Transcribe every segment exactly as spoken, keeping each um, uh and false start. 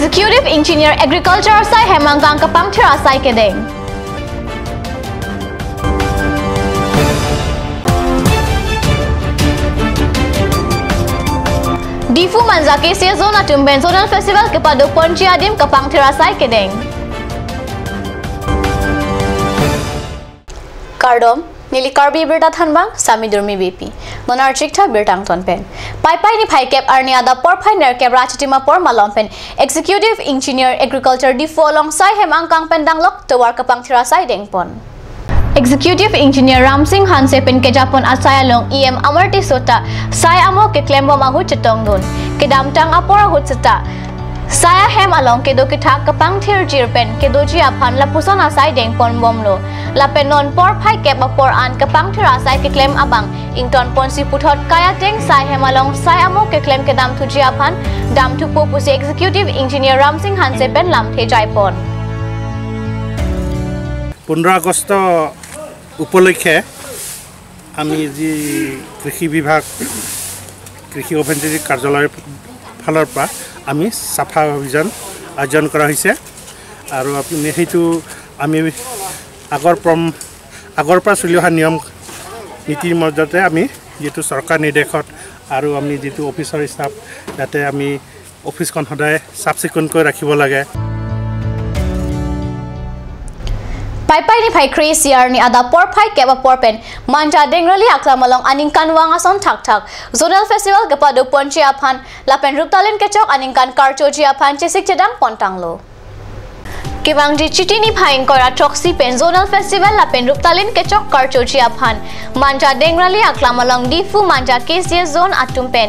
Executive Engineer Agriculture asai hem angkang kepangthir asai kedeng. Diphu Manja K C S Zone atum pen Zonal Festival kepadoponji adim kepangthir asai kedeng. Kardom, neli Karbi Birta Thanbang, Sami Durmi Beypi. Non archik tha birta angton pen. Paipai niphai kep arni adap porphai nerkep ra chitim apor malom pen Executive Engineer Agriculture Diphu along sai hem angkang pen danglok tovar kepangthir asai dengpon. Executive Engineer Ramsing Hanse pen kejapon asai along E M Amar Tisso ta sai amo keklembom ahut chetongdun. Kedamtang apor ahut seta sai ahem along kedo kethak kepangthirjir pen kedoji aphan lapuson asai dengponbomlo. Lapen non porphai kep apor an kepangthir asai keklem abang ingtonponsi puthot kai ateng sai hem along sai amo keklem kedamthuji aphan damthupo pusi Executive Engineer Ramsing Hanse pen lamthe jaipon. পোন্ধৰ আগষ্ট উপলক্ষে আমি যি কৃষি বিভাগ, কৃষি অভিযান্ত্ৰিক কাৰ্যালয়ৰ ফালৰ পৰা আমি চাফা অভিযান আয়োজন কৰা হৈছে। আৰু আপুনি সেইটো আমি আগৰ পৰম-, আগৰ পৰা চলি অহা নিয়ম নীতিৰ মাজতে আমি যিটো চৰকাৰ নিৰ্দেশত আৰু আমি যিটো অফিচৰ ষ্টাফ, যাতে আমি অফিচখন সদায় চাফ চিকুণকৈ ৰাখিব লাগে। Paipai niphai kre-isi arni adap porphai kep apor pen Manja Dengrali Aklam along aningkanvang ason thakthak Zonal Festival kepadoponji aphan lapen Ruptalin Kechok aningkan karchoji aphan chesik chedangpontanglo. Kevangji Chiti niphai ingkoi ra throksi pen Zonal Festival lapen Ruptalin Kechok karchoji aphan Manja Dengrali Aklam along Diphu Manja K C S Zone atum pen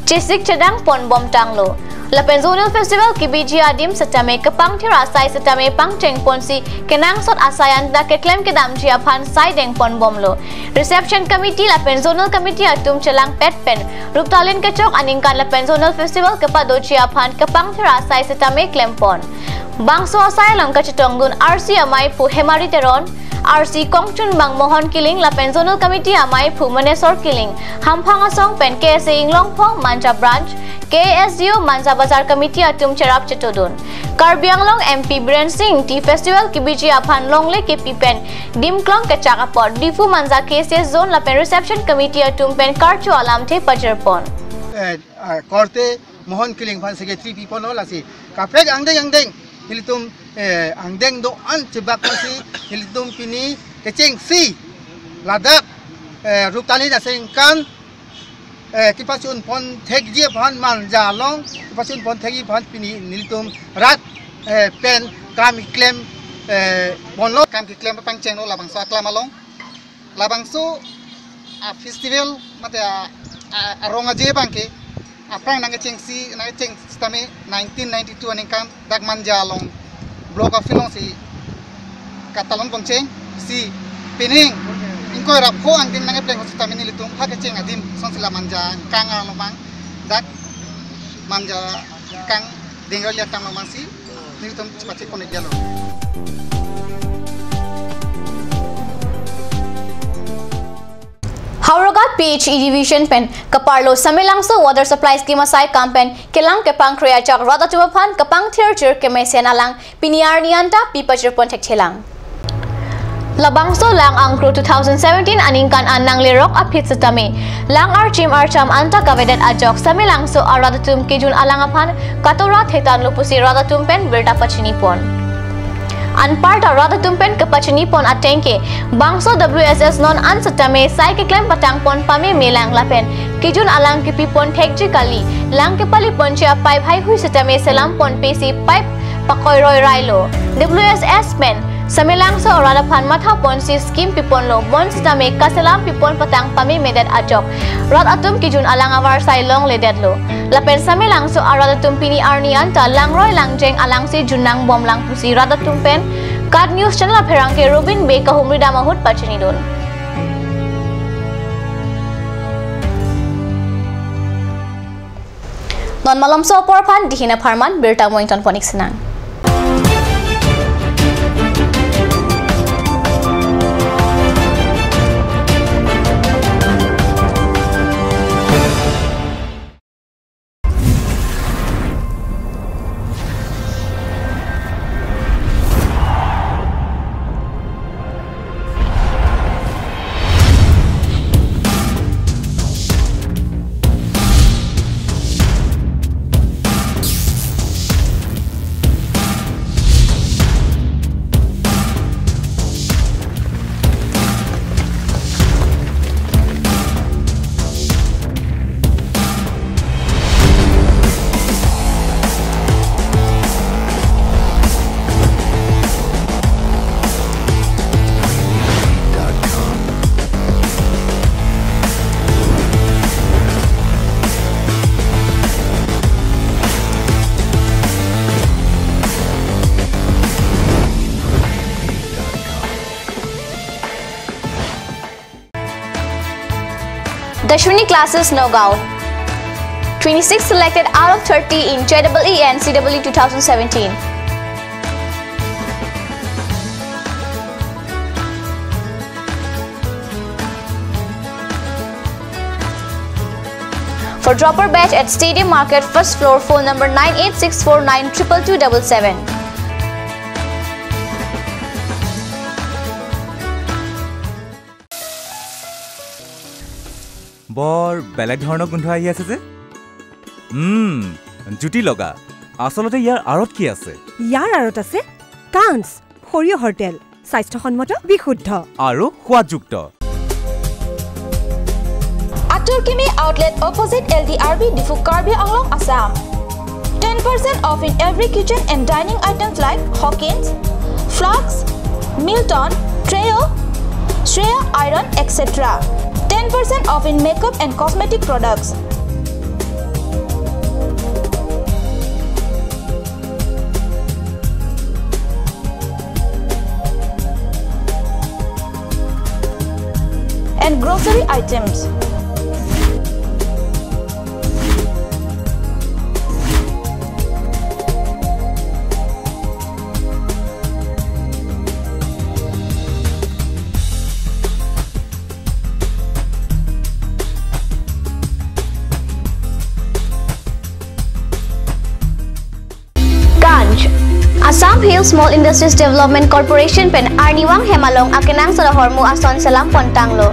chesik chedangponbomtanglo. Lapen Zonal Festival kebiji adim setame kepangthir asai setame pangchengponsi kenangsot asai anta keklem kedamji aphan sai dengponbomlo. Reception Committee lapen Zonal Committee atum chelangpet pen Ruptalin Kechok aningkan lapen Zonal Festival kepadoji aphan kepangthir asai setame klempon. Bangso asai along kachetongdun R C amei phu Hemari Teron, R C kongchunbang Mohon Killing lapen Zonal Committee amei phu Manesor Killing, hamphang asong pen K S A Inglongpho Manja Branch, K S D O Manja Bazar Committee atum cherap chetodun. Karbi Anglong M P Biren Singh Ingti festival kebiji aphan longle kepi pen dimklong kechak apot Diphu Manja K C S Zone lapen Reception Committee atum pen karcho alamthe pajirpon. Eh, ah, korte Mohon Killing aphan secretary piponlo lasi kaprek angdeng angdeng nelitum, eh, angdeng do-an chebak lasi nelitum pini kechengsi ladak, eh, Ruptalin aningkan, eh, kepachunpon thekji aphan Manja along kepachunpon thekji aphan pini nelitum rat, eh, pen kam keklem, eh, ponlo. Kam keklem pangchenglo labangso aklam along. Labangso a festival mate a, a, arong aje abangke aphrang nangkechengsi, nangkecheng setame nineteen ninety-two aningkan dak Manja along block office alongsi katalon pangchengsi pining ingkoi ra pho angdeng nangkepleng setame nelitum ha kecheng adim asonsi la Manja kang along abang dak Manja kang Dengrali Aklam along abangsi nelitum chepachekpon-iklo. Howraghat P H E Division pen kaparlo Samelangso Water Supply Scheme asai kam pen kelang kepangkre ajok rat atum aphan kepangthirjir kemesen alang pini arni anta pipajirpon thekthelang. Labangso lang angkru two thousand seventeen aningkan an nanglerok aphi setame lang archim archam anta kavedet ajok Samelangso arat atum kejun alang aphan katora thetanlo pusi rat atum pen birta pachinipon. Anparta rat atum pen kepachinipon atengke bangso W S S non an setame sai keklem patangpon pamemelang lapen kejun alang kepipon thekji kali, lang kepaliponji apipe haihui setame selamponpesi pipe pakoiroirailo. W S S pen Samelangso arat aphan mathaponsi scheme piponlo, bonsitame kaselam pipon patang pamemedet ajok rat atum kejun alang avarsai longledetlo. Lapen Samelangso arat atum pini arni anta langroi langjeng alangsi junnangbomlang pusi rat atum pen KAT News Channel apherangke Robin Bey kahumridam ahut pachinidun. Non malomso apor aphan dihin apharman birta mo ingtonpon-ik sinang. Tashwini Classes, Nagaon. Twenty-six selected out of thirty in J E E and C E E two thousand seventeen. For dropper batch at Stadium Market, first floor, phone number nine eight six four nine triple two double seven. বৰ বেলেগ ধৰণৰ গোন্ধ আহি আছে যে। উম, জুতি লগা। আচলতে ইয়াৰ আঁৰত কি আছে? ইয়াৰ আঁৰত আছে কাঞ্চ, সৰিয়হৰ তেল, স্বাস্থ্যসন্মত, বিশুদ্ধ। আৰু সোৱাদযুক্ত। Atur Kimi Outlet, opposite L D R B, Diphu, Karbi Anglong, Assam. Ten percent off in every kitchen and dining items like Hawkins, Flask, Milton, Treo, Shreya Iron, et cetera. Ten percent off in makeup and cosmetic products. And grocery items. Kanch. Assam Hill Small Industries Development Corporation pen arnivang hem along akenangsot ahormu ason selam pon tanglo.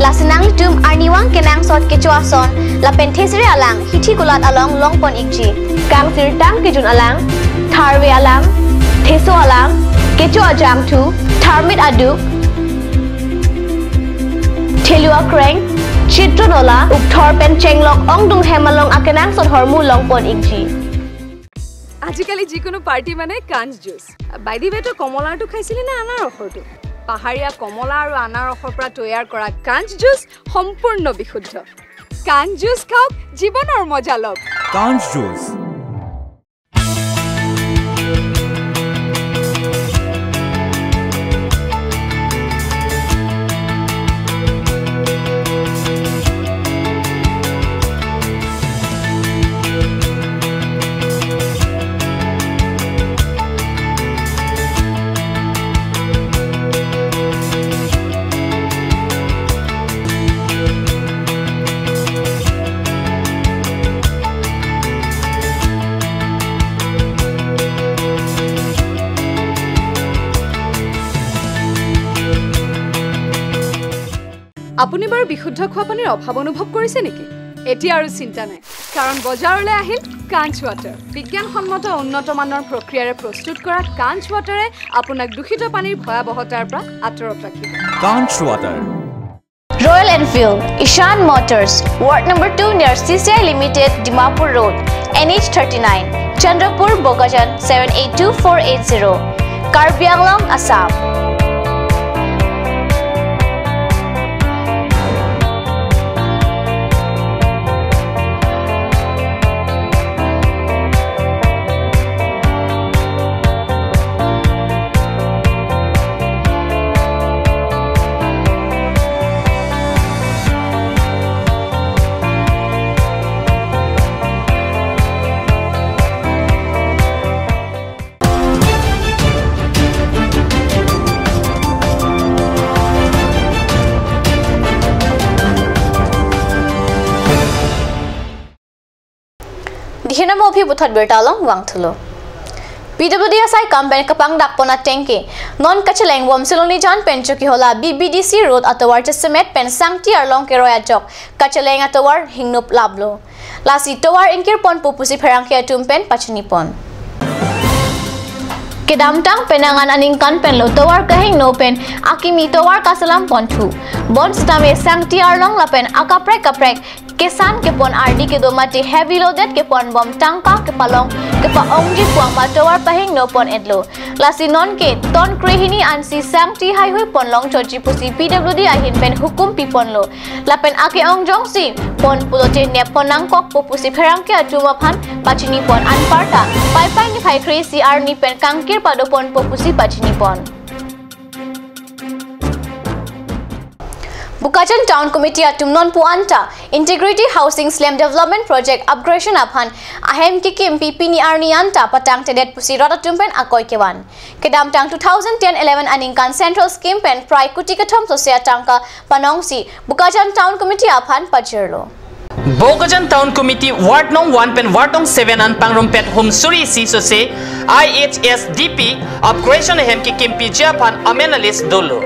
Lasi nanglitum arnivang kenangsot kecho ason lapen thesere alang hithi kulat along long pon ikji. Kangsirtang kejun alang, tharve alang, theso alang, kecho ajangthu, tharmit aduk, thelu akreng, chitro nola, ukthor pen chenglok ongdung hem along akenangsot ahormu long pon ikji. আজিকালি যিকোনো পাৰ্টি মানে কাঞ্চ juice. By the ৱে, তই কমলাৰটো খাইছিলি নে আনাৰসৰটো? পাহাৰীয়া কমলা আৰু আনাৰসৰ পৰা তৈয়াৰ কৰা কাঞ্চ জুচ সম্পূৰ্ণ বিশুদ্ধ। কাঞ্চ জুচ খাওক, জীৱনৰ মজা লওক। কাঞ্চ জুচ। আপুনি বাৰু বিশুদ্ধ খোৱা পানীৰ অভাৱ অনুভৱ কৰিছে নেকি? এতিয়া আৰু চিন্তা নাই, কাৰণ বজাৰলৈ আহিল কাঞ্চ ৱাটাৰ। বিজ্ঞানসন্মত উন্নত মানৰ প্ৰক্ৰিয়াৰে প্ৰস্তুত কৰা কাঞ্চ ৱাটাৰে আপোনাক দূষিত পানীৰ ভয়াৱহতাৰ পৰা আঁতৰত ৰাখিব। কাঞ্চ water. Royal Enfield, Ishan Motors, Ward number two near C C I Limited, Dimapur Road, N H thirty-nine, Chandrapur, Bokajan, seven eight two four eight zero, Karbi Anglong, Assam. Dihina mo phi puthot birta along vangthulo. P W D asai kam pen kapangdak pon ateng ke non kacheleng Vomsiloni jan pen Chokihola B B D C road atovar chesemet pen Sangti arlong keroi ajok kacheleng atovar hingnop laplo. Lasi tovar ingkir ponpo pusi pherangke atum pen pachini pon. Kedamtang penang an aningkan penlo tovar kahingno pen akimi tovar kaselam ponthu. Bonsitame Sangti arlong lapen akaprek kaprek kesan kepon ardi kedo mate heavy loaded kepon bom tangka kepalong kepa-ongji pu ama tovar pahingno pon-etlo. Lasi nonke ton krehini ansi Sangti haihui ponlong choji pusi P W D ahin pen hukum piponlo. Lapen ake-ong jongsi pon pulote nep pon nangkokpo pusi pherangke atum aphan pachini pon anparta Paipai niphai kre-isi arni pen kangkir pado ponpo pusi pachini pon. Bokajan Town Committee atum non pu anta Integrity Housing Slum Development Project upgradation aphan ahem kekimpi pini arni anta patangtedet pusi rat atum pen akoi kevan. Kedamtang two thousand ten eleven aningkan Central Scheme pen prai kuti kethom sose atangka panongsi Bokajan Town Committee aphan pajirlo. Bokajan Town Committee Ward Nong one pen Ward Nong seven an pangrumpet hum suri isi sose I H S D P upgradation ahem kekimpiji aphan amen a list dolo.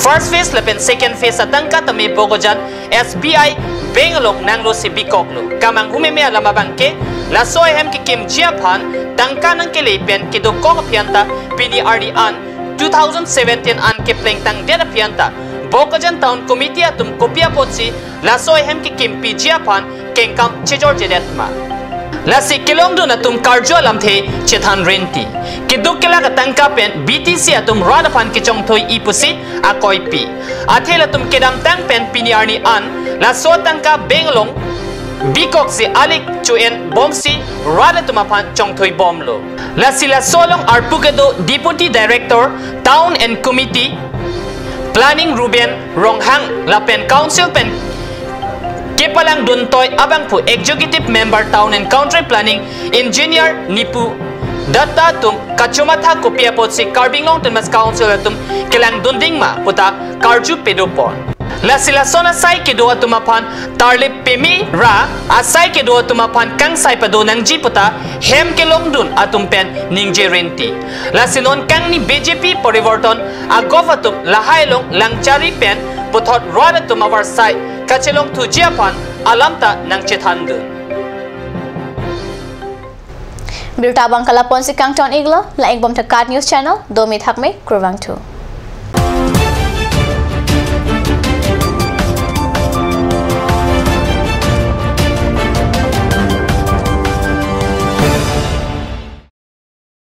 First phase lapen second phase atangka tame Bokajan S B I Bank along nanglosi bikoklo. Kamang humeme alam abangke laso ahem kekimji aphan tangka nangkele pen kedokok aphi anta pini arni an two thousand seventeen an keplengtangdet aphi anta Bokajan Town Committee atum kopi apotsi laso ahem kekimpiji aphan kengkam chejorjedet ma. Lasi kelongdun atum karju alamthe chethan renti. Keduk kelak atangka pen B T C atum rat aphan kechongthui-i pusi akoipi. Athe latum kedamtang pen pini arni an laso atangka bank along bikoksi alik chu-en bomsi rat atum aphan chongthui bomlo. Lasi laso along arpu kedo Deputy Director Town and Committee Planning Ruben Ronghang lapen Council pen kepalangduntoi abangphu Executive Member Town and Country Planning Engineer Nipu Datta atum kachomatha kopi apotsi Karbi Anglong Autonomous Council atum kelangdunding ma puta karju pedopon. Lasi lason asai kedo atum aphan tarlip peme ra asai kedo atum aphan kangsai pado nangji puta hem kelongdun atum pen ningje renti. Lasi non kangni B J P poriborton agof atum lahai along langchari pen puthot rat atum avarsai kachelongthuji aphan alam ta nangchethandun. Birta abang kalaponsi kangton-iklo, la-ikbom tha KAT News Channel, domi thakme, kurvangthu.